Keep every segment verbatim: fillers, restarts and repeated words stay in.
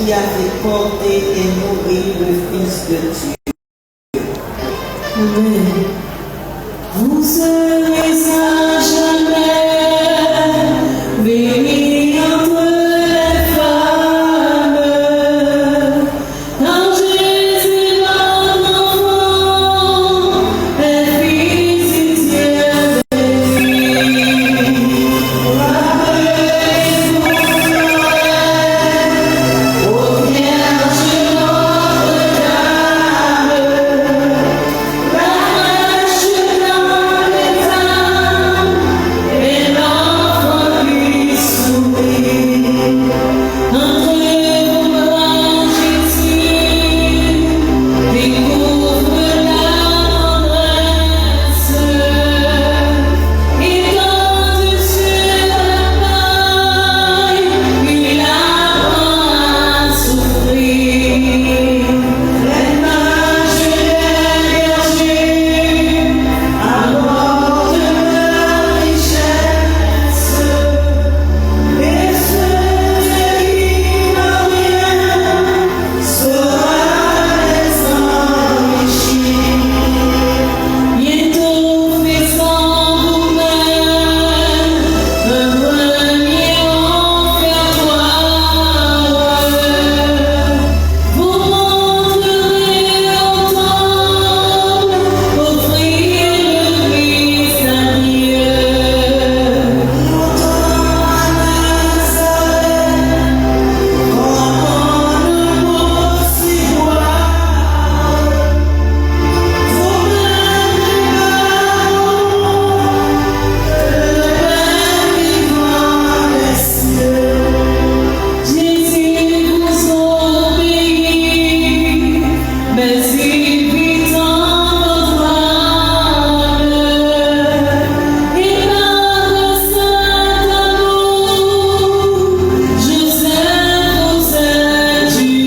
qui avait porté et nourri le Fils de Dieu. Amen. Vous serez à jamais béni entre les femmes, car Jésus, votre enfant, est fils du Dieu béni. Rappelez-vous, ô Vierge Notre-Dame, la fraîche dans les âmes et l'enfant qui sourit. Entre vos bras, Jésus découvre la tendresse. Étendu sur la paille, il apprend à souffrir. L'image des bergers apporte la richesse, et celui qui n'a rien sera désenrichi. Bientôt faisant vous-même un premier offertoire, vous montrerez au temple offrir le Christ à Dieu. Montons à Nazareth, comme on ne peut s'y voir. Vous-même le baron, le Père vivant des cieux. Jésus vous obéit, mais il vit en votre âme. Et par cet amour, Joseph vous induit.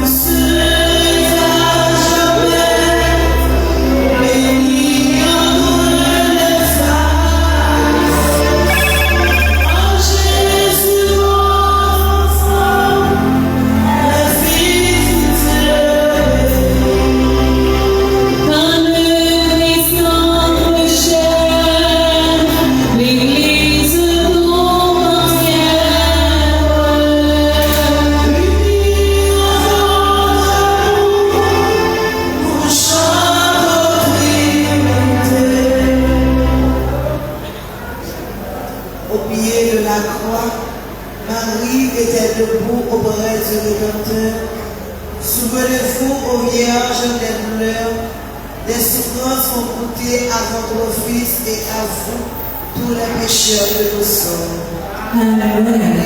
Serez à jamais béni entre les femmes, car Jésus, votre enfant, est fils de Dieu béni. Par le Christ notre chair, l'Église tout entière, unie en votre amour, vous chante aux trinités. Au pied de la croix, Marie était debout auprès du Rédempteur. Souvenez-vous, ô Vierge, des douleurs, des souffrances qu'ont coûté à votre Fils et à vous tous les pécheurs que nous sommes. Amen.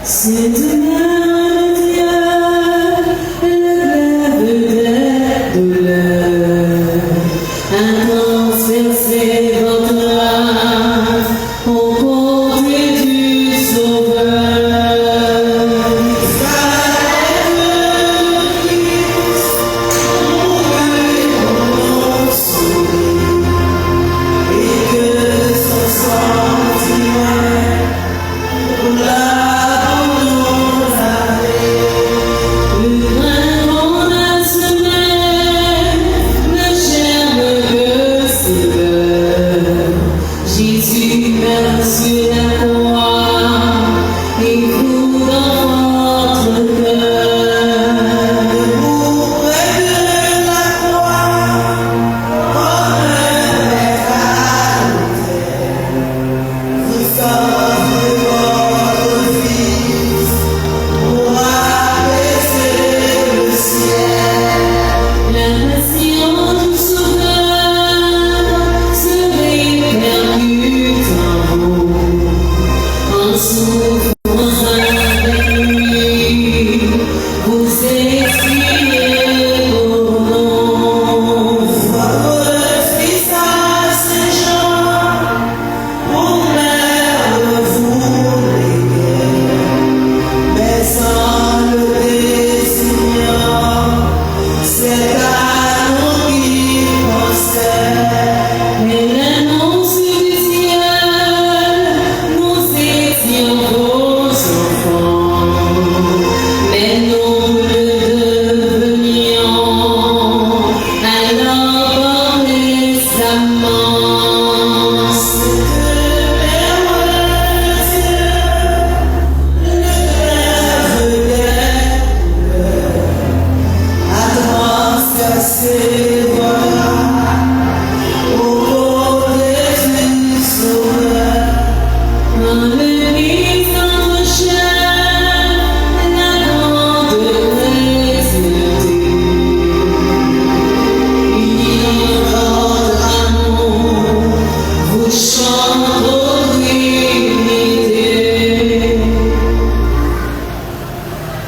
Sainte Mère de Dieu, le glaive des douleurs a transpercé votre âme aux côtés du Sauveur. Fallait que le Christ mourût pour nos souffrances et que son sang dira pour la bonne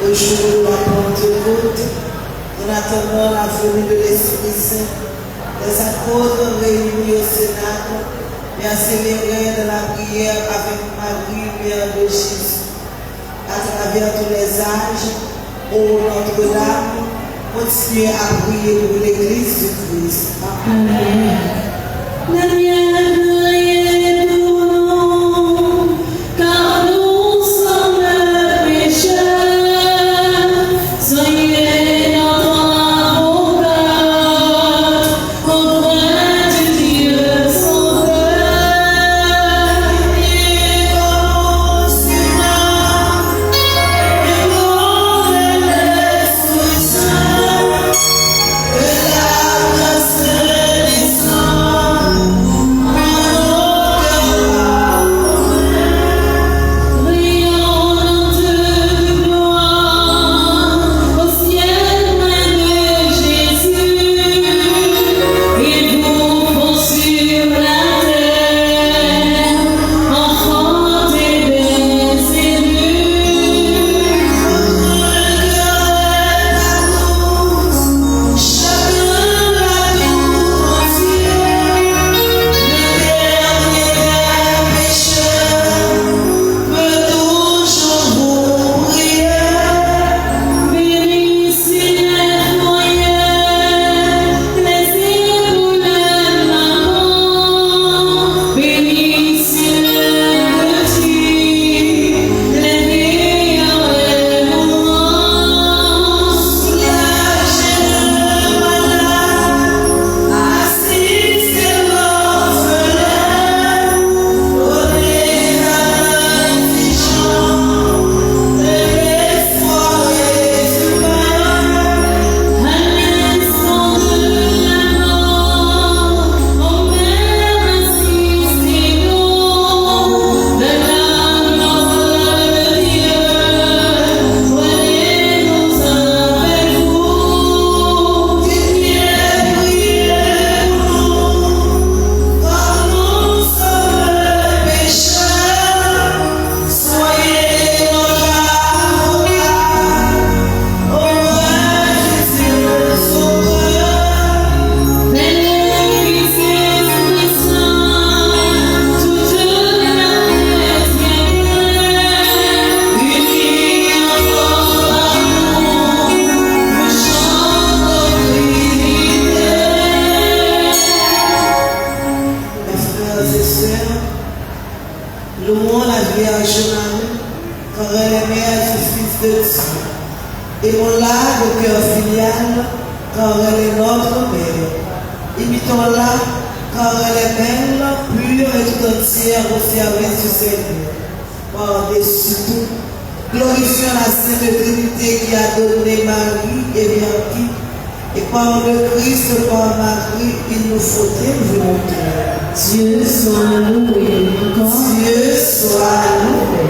Le jour de la Pentecôte, en attendant la venue de l'Esprit Saint, les apôtres réunis au Cénacle persévéraient dans la prière avec Marie, mère de Jésus. À travers tous les âges, ô Notre-Dame, continuez à prier pour l'Église du Christ. Amen. Amen. Daniel, priez pour nous, car nous sommes pécheurs. Soyez notre avocat auprès du Dieu Sauveur et au Sénat et au Saint-Esprit Saint. Mes frères et sœurs, louons la Vierge Marie, car elle est mère du Fils de Dieu. Aimons-la de cœur filial, car elle est notre mère. Imitons-la, car elle est belle, pure et tout entière au service du Seigneur. Par-dessus tout, glorifions la Sainte Trinité qui a donné Marie et Vertu, et par le Christ, par Marie, il nous faut élever nos cœurs. Dieu soit loué encore. Dieu soit loué.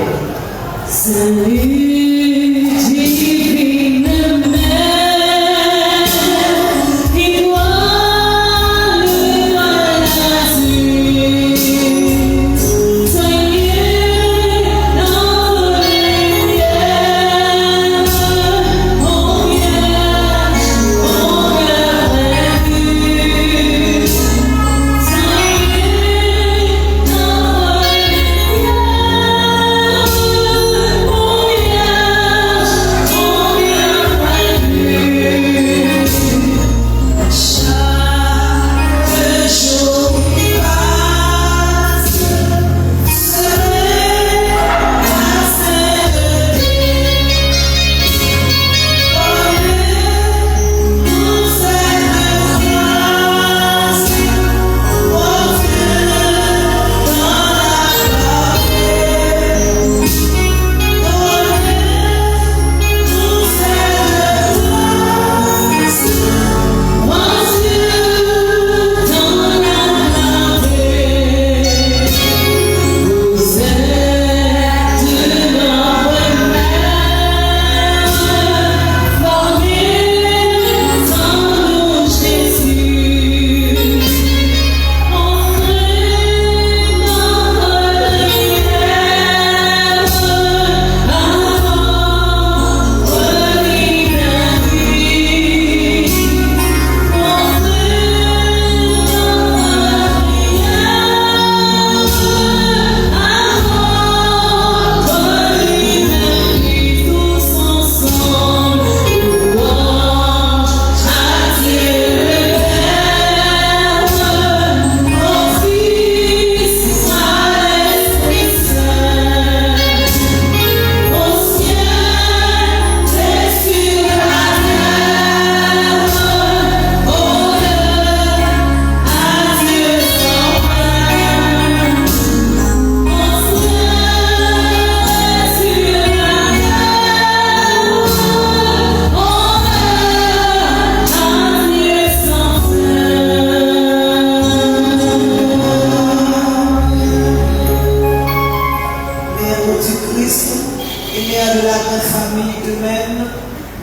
Salut, divine mère, étoile de la nature, soignez notre lumière, ô Vierge, ô Vierge pure, soignez notre lumière, ô Vierge.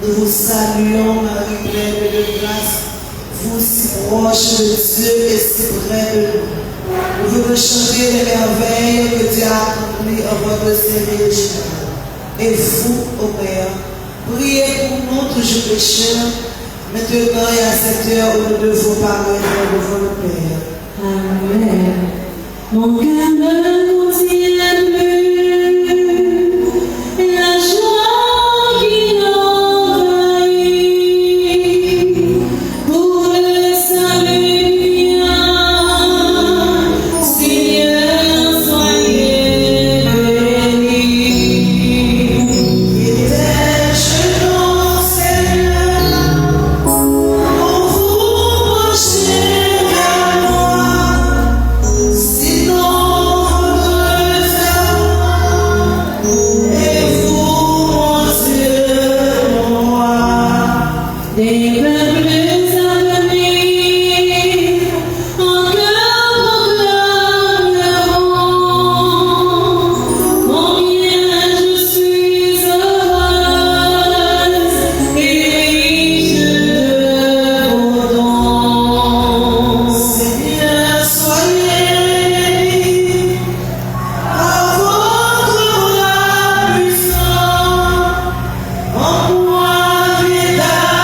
Nous vous saluons, Marie pleine de grâce, vous si proche de Dieu et si près de nous. Nous voulons chanter les merveilles que Dieu a accomplies en votre Saint Vierge. Et vous, ô Mère, priez pour nous toujours pécheurs, maintenant et à cette heure où nous devons paraître devant le Père. Amen. Mon cœur ne contient plus la joie qui l'envahit pour le salut qui a, Seigneur, soyez béni. Fidèle, je loue, Seigneur, pour vous proche vers moi, sinon vous ne le ferez pas, et vous, mon Dieu, mon roi. Des peuples admirent, un cœur proclameront combien je suis heureuse et riche de vos dons. Seigneur, soyez béni par votre bras puissant. En moi vient d'accomplir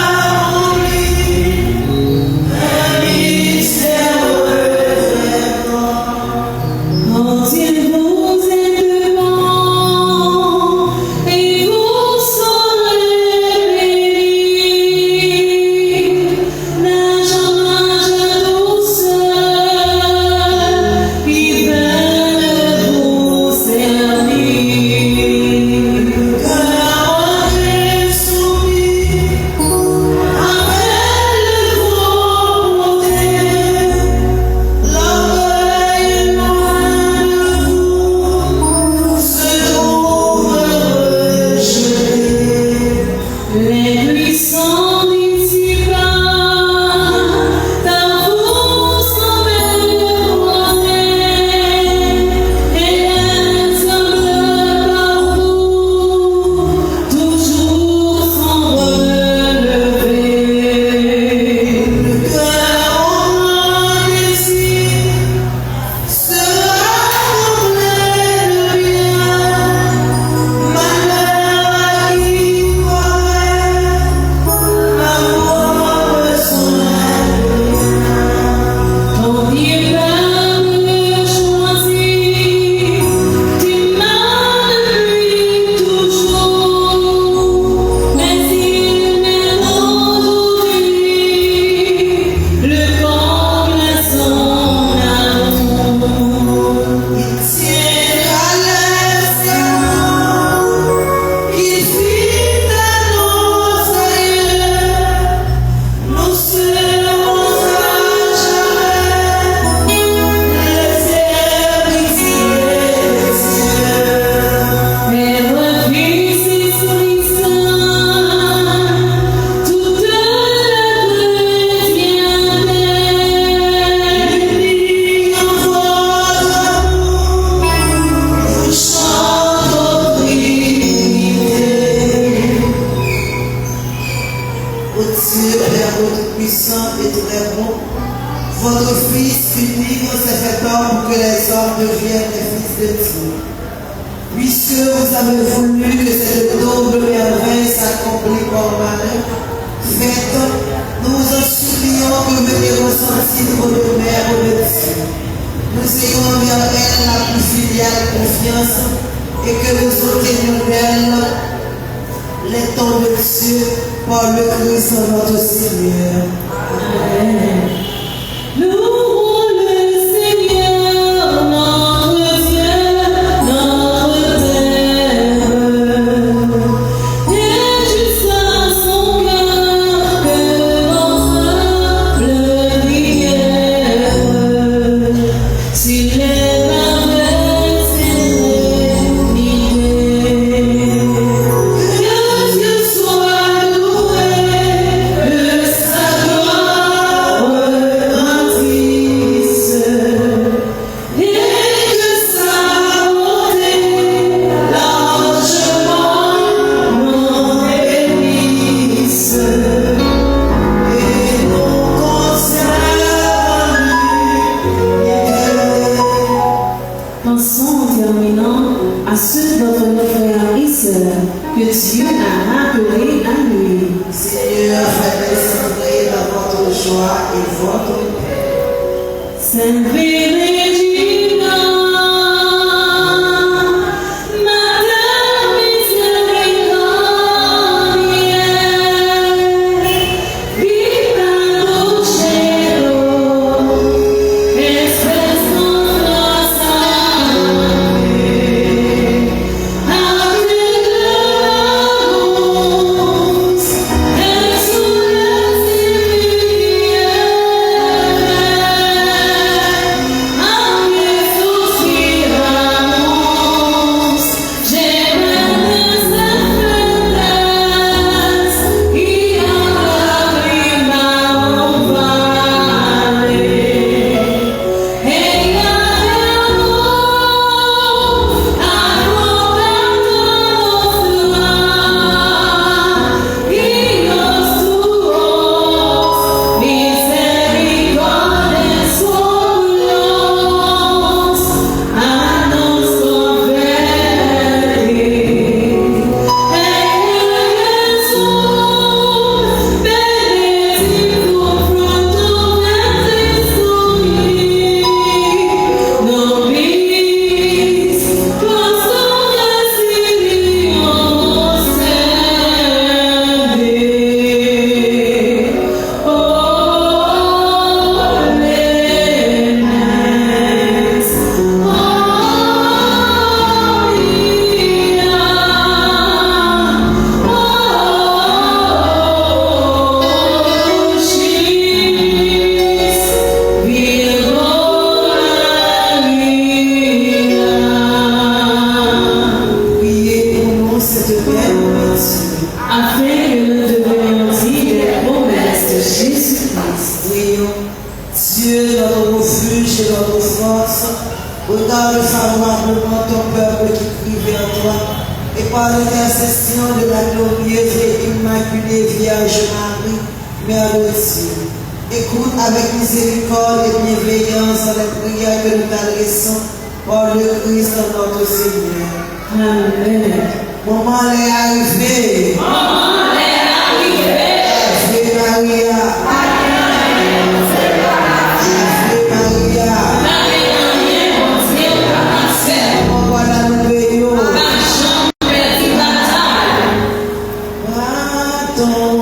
un mystère très grand. Quand il vous est devant et vous serez bénis, nageant, nageant douceur, qui vint vous servir. Le cœur soumis, avec le trône protège, l'orgueil loin de vous se trouve rejeté. Les puissants dissipent ta force envers les croisés, et les humbles par vous toujours sont relevés. Le cœur en moi désire sera comblé de bien. Malheur à qui croirait ma propre soin de bien. Ton peuple choisi, tu m'as depuis toujours, mais il m'aime aujourd'hui, le comble à son amour. Il tiendra le serment qu'il fit à nos aïeux. Nous serons à jamais le service de Dieu. Père, Fils et Esprit Saint, toute la chrétienté, unie en votre amour, vous chante aux Trinités. Ô Dieu, Père tout-puissant et très bon, votre Fils unique s'est fait homme pour que les hommes deviennent les fils de Dieu. Puisque vous avez voulu que cette double merveille s'accomplît par Marie, faites, nous vous en supplions, que veuillez ressentir trop de mère au Dieu. Nous ayons envers elle la plus filiale confiance et que nous obtenions d'elle les dons de Dieu par le Christ notre Seigneur. Amen. Louons le Seigneur, notre Dieu, notre Père, et jusqu'à son cœur que notre humble prière s'élève avec sérénité. Que Dieu soit loué, que sa gloire grandisse. à rappeler à lui. Seigneur, faites célébrer dans votre joie et votre paix. Sainte Vierge, Mater misericordiae, Priez pour nous, Sainte Mère de Dieu. Afin que nous devenions dignes des promesses de Jésus-Christ. Prions. Dieu, notre refuge et notre force, regarde favorablement ton peuple qui crie vers toi, et par l'intercession de la glorieuse et immaculée Vierge Marie, Mère de Dieu, écoute avec miséricorde et bienveillance les prières que nous t'adressons par le Christ notre Seigneur. Amen. Moman lè a rive. Moman lè a rive. Ave Maria. Ave Maria. Moman Gwadloupe yo. Baton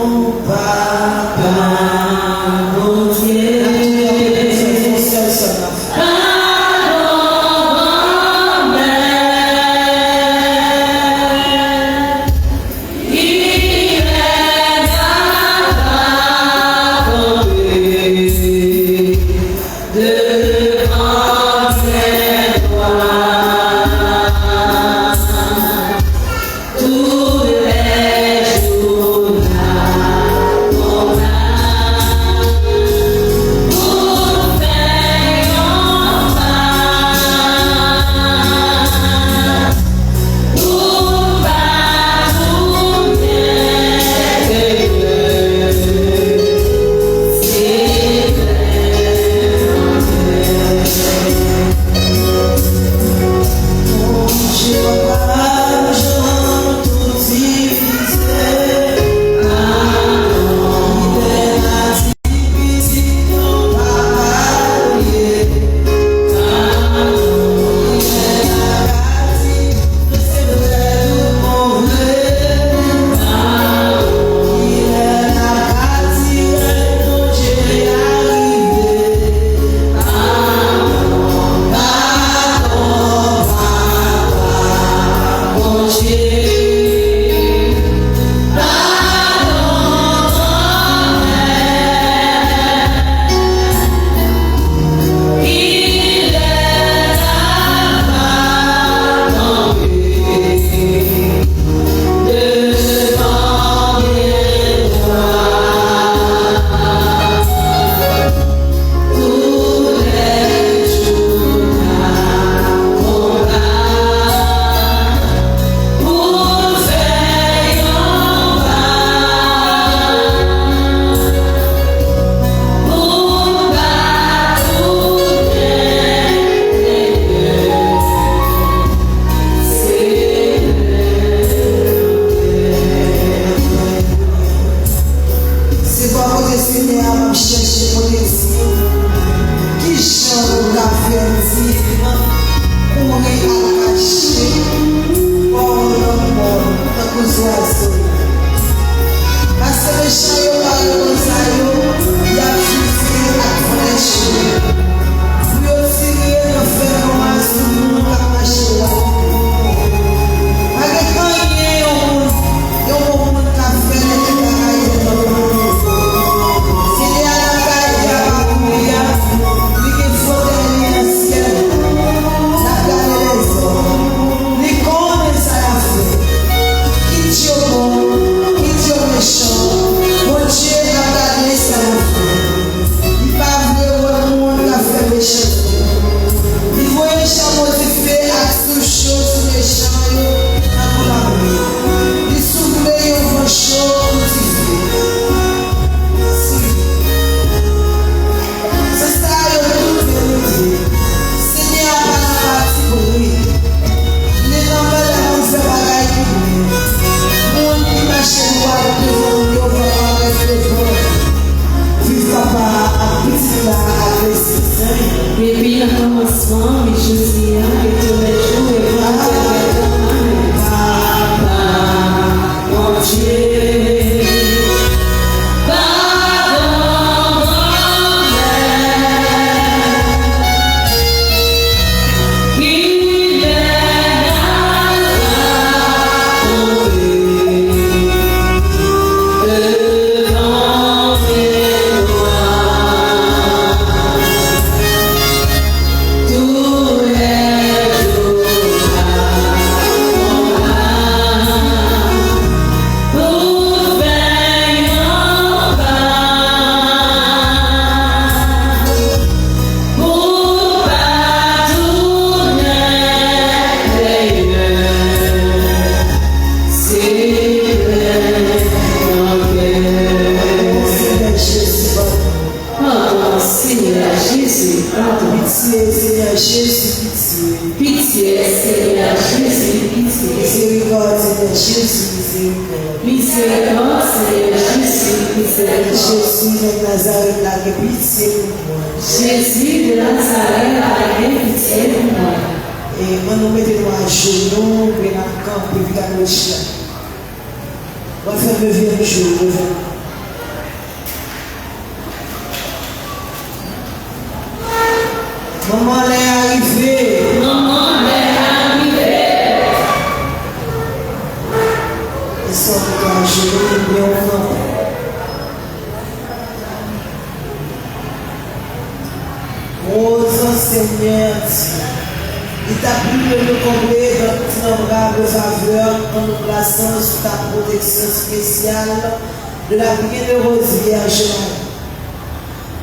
Papa Bondye. Padon Granmèt, il est à ta volonté, devant tes doigts. Tous les jours la Jezi, pitye. Pitye, Senyè Jezi, pitye. Mizerikòd, Senyè Jezi, mizerikòd. Mizerikòd, Senyè Jezi, mizerikòd. Jezi de Nazarèt la, gen pitye pou mwen. Jezi de Nazarèt la, gen pitye pou mwen. E, ann nou mete nou ajenou, oubyen n ap kanpe, piga nou chita. W ap fè dezyèm jou, dezyèm. Manman, lè a rive. Manman, lè a rive. E sa w mete ajenou, oubyen w kanpe. Rose, Senyè Dye, li t ap pli byen ke konble dans d'innombrables faveurs en nous plaçant sous ta protection spéciale de la bienheureuse Vierge Marie.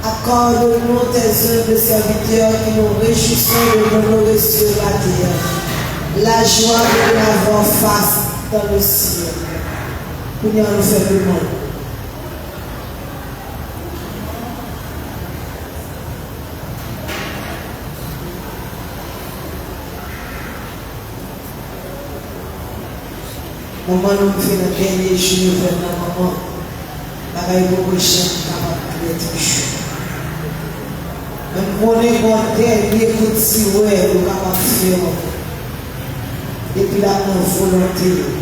Accorde-nous, tes humbles serviteurs, qui nous réjouissons de l'honorer sur la terre, la joie de l'avoir face dans le ciel. Kounye a nou fè demann. Manman nou rive nan dènye jou nouvèl nan manman. Bagay poko janm kapab klè toujou. Men m konnen gon dènye kout siwè ou kapab fè ankò. Epi l ap nan volonte ou.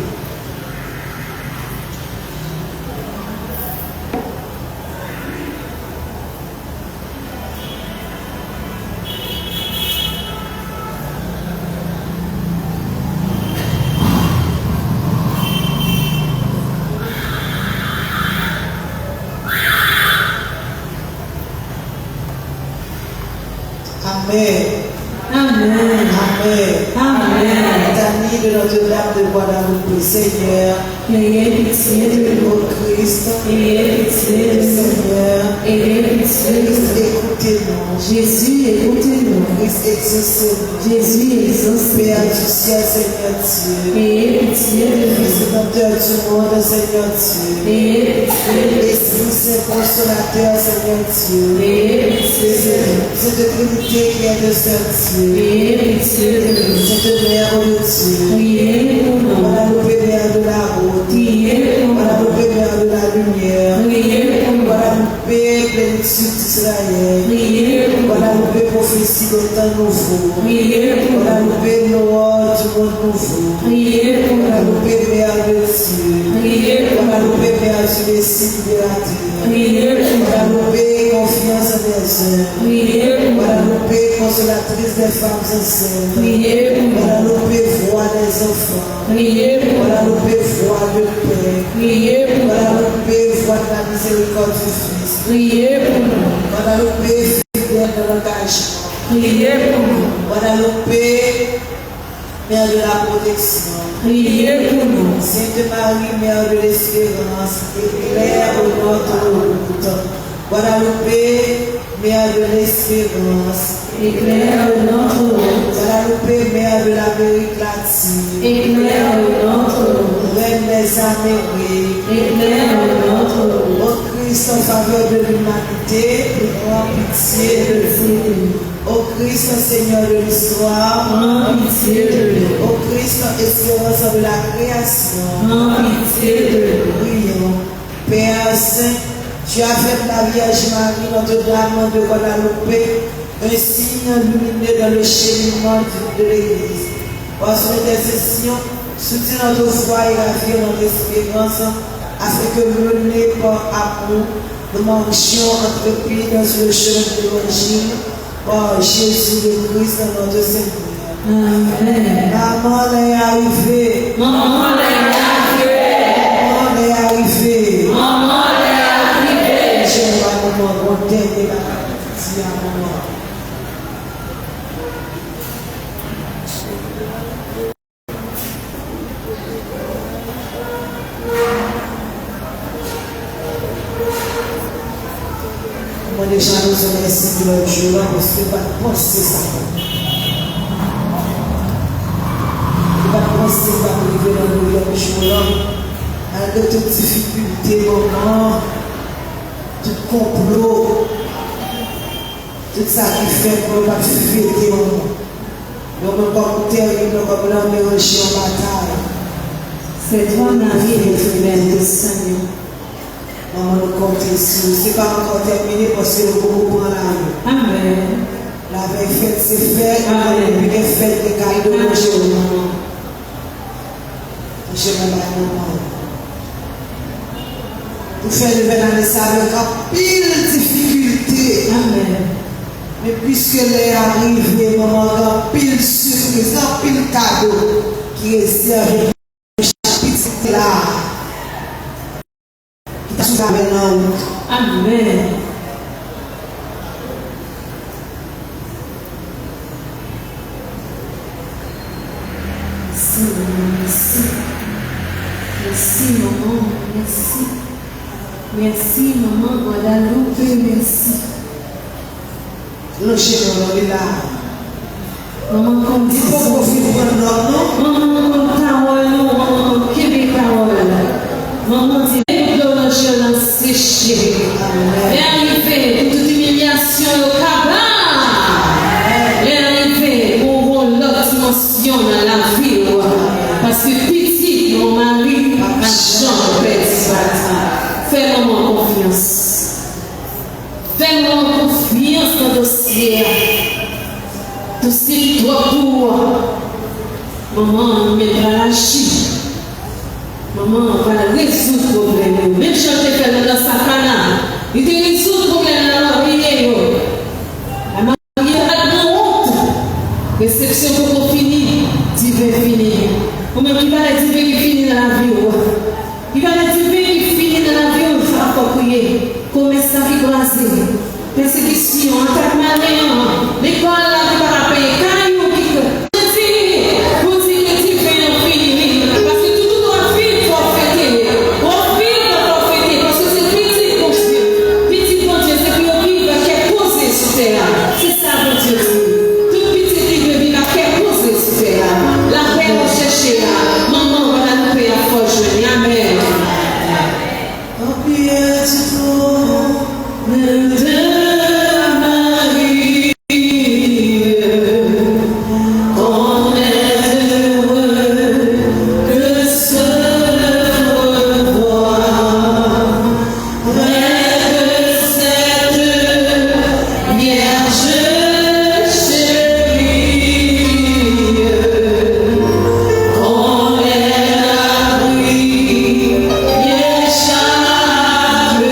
Amèn. Amèn. Amèn. Amèn. Litanie de Notre-Dame de Guadalupe. Seigneur, ayez pitié de nous. Ô Christ, ayez pitié de nous. Seigneur, ayez pitié de nous. Christ, écoutez-nous. Jésus, écoutez-nous. Christ, exaucez-nous. Jésus, exaucez-nous. Père du ciel, Seigneur Dieu, ayez pitié de nous. Fils rédempteur du monde, Seigneur Dieu, ayez pitié de nous. Esprit Saint consolateur, Seigneur Dieu, ayez pitié de nous. Sainte Trinité qui intercède, Dieu, ayez pitié de nous. Sainte Mère de Dieu, priez pour nous. Guadeloupe, Mère de la route, priez pour nous. Guadeloupe, Mère de la lumière, priez pour nous. Guadeloupe, plénitude d'Israël, priez pour nous. Guadeloupe, prophétie des temps nouveaux, priez pour nous. Guadeloupe, nord du monde nouveau, priez pour nous. Guadeloupe, Mère de Dieu, priez pour nous. Guadeloupe, Mère du Messie libérateur, priez pour nous. Guadeloupe, confiance des uns, priez pour nous. Guadeloupe, consolatrice des femmes enceintes, priez pour nous. Guadeloupe, voix des enfants, priez pour nous. Guadeloupe, voix de paix, priez pour nous. Guadeloupe, voix de la miséricorde du Fils, priez pour nous. Guadeloupe, fidèle dans l'engagement, priez pour nous. Guadeloupe, Mère de la protection, priez pour nous. Sainte Marie, Mère de l'Espérance, éclaire notre route. Guadeloupe, Mère de l'Espérance, éclaire notre route. Guadeloupe, Mère de l'Amérique latine, éclaire notre route. Reine des Amériques, éclaire notre route. Ô Christ, en faveur de l'humanité, prends pitié de nous. Ô Christ, Seigneur de l'histoire, prends pitié de nous. Ô Christ, espérance de la création, prends pitié de nous. Prions. Père saint, tu as fait de la Vierge Marie, Notre-Dame de Guadalupe, un signe lumineux dans le cheminement de l'Église. Par son intercession, soutiens notre foi et ravire notre espérance, afin que, menés par amour, nous marchions intrépides sur le chemin de l'Évangile, par Jésus le Christ, notre Seigneur. Amèn. Manman, lè a rive. Manman, lè a rive. Manman, lè a rive. Manman, lè a rive. Jewova, nou mande yon dènye bagay pou di a manman. Mwen deja di w mèsi pou lòt jou la, paske m pa t panse sa. M pa t panse m t ap rive nan dezyèm jou la. Malgre tout difikilte, manman, tout konplo, Tout sa ki fèt, mwen p ap fete manman. Manman, kòm tèrib, non, kòm lanmè ranje yon batay. C'est toi, Marie, l'éternelle, le Seigneur. Manman, nou konte sou ou. Se pa ankò tèmine, paske nou poko pran lari. Amèn. Lavèy fèt, se fèt. Amèn. Depi gen fèt, gen kado nan je w, manman. Mwen bay manman. Ou fè nouvèl ane sa avèk anpil difikilte. Amèn. Men piske lè a rive, manman, gen anpil sipriz, anpil kado ki rezève pou chak pitit la. Ki ta sou travè nan wout. Amèn. Mèsi, manman, mèsi. Mèsi, manman, mèsi. Mèsi, manman, Gwadalope, mèsi. Lonje men w, li la. Manman konn di sa. Li poko fin pran nòt, non. Manman konn pawòl nou, manman konn kenbe pawòl. Manman di, lè dlo nan je w lan seche. Amèn. Lè a rive pou tout imilyasyon yo kaba. Lè a rive pou w yon lòt dimansyon nan lavi w. Paske pitit yon mari pa janm pèdi batay. Fè manman konfyans. Fè manman konfyans nan dosye a. Dosye ki twòp pou ou a. Manman an, li menm pral aji. Manman an pral rezoud pwoblèm yo. Menm jan l te fè nan Sakana, li te rezoud pwoblèm nan marye yo. Marye yo pa t gen wont. Resepsyon poko fini, diven fini. Ou menm ki pale diven ki fini nan lavi w. Li pa gen diven ki fini nan lavi w, sa fè w kriye. Komès la ki kraze. Pèsekisyon, atak malen an, lekòl la ki pa ka peye, kay ou ki k-, pou di, pou di ke diven an fini, wi. Paske tout ou ap viv, fò w fete. W ap viv, fò w fete, paske se pitit Bondye. Pitit Bondye, se pou yo viv ak kè poze sou tè a. Se sa Bondye di. Tout pitit li dwe viv ak kè poze sou tè a. Lapè w ap chèche a, manman Gwadalope ap fè w jwenn li. Amèn. Appuie-toi, Mère de Marie, qu'on est heureux de se revoir. Près de cette Vierge chérie, on est la prière chaque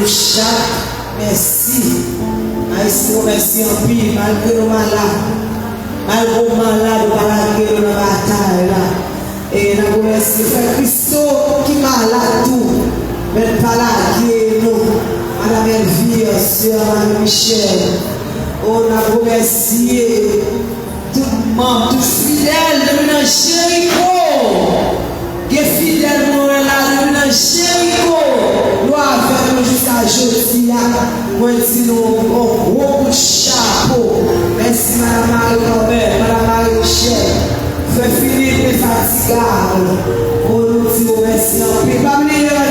Chak, mèsi. Ayisyen yo, mèsi anpil. Malgre nou malad, malgre w malad, ou pa lage nou nan batay la. E n ap remèsye frè Christo ki malad tou. Men pa lage nou. Madanm Elvire, sè Marie Michel. O, n ap remèsye tout manm, tout fidèl depi nan Jeriko. Gen fidèl mwen wè la depi nan Jeriko. Nou avèk nou jiska jodi a. Mwen di nou yon gwo kout chapo. Mèsi Madanm Marie Lambert, Madanm Marie Michel, frè Philippe Infatigable. O, nou di w mèsi anpil. Pa bliye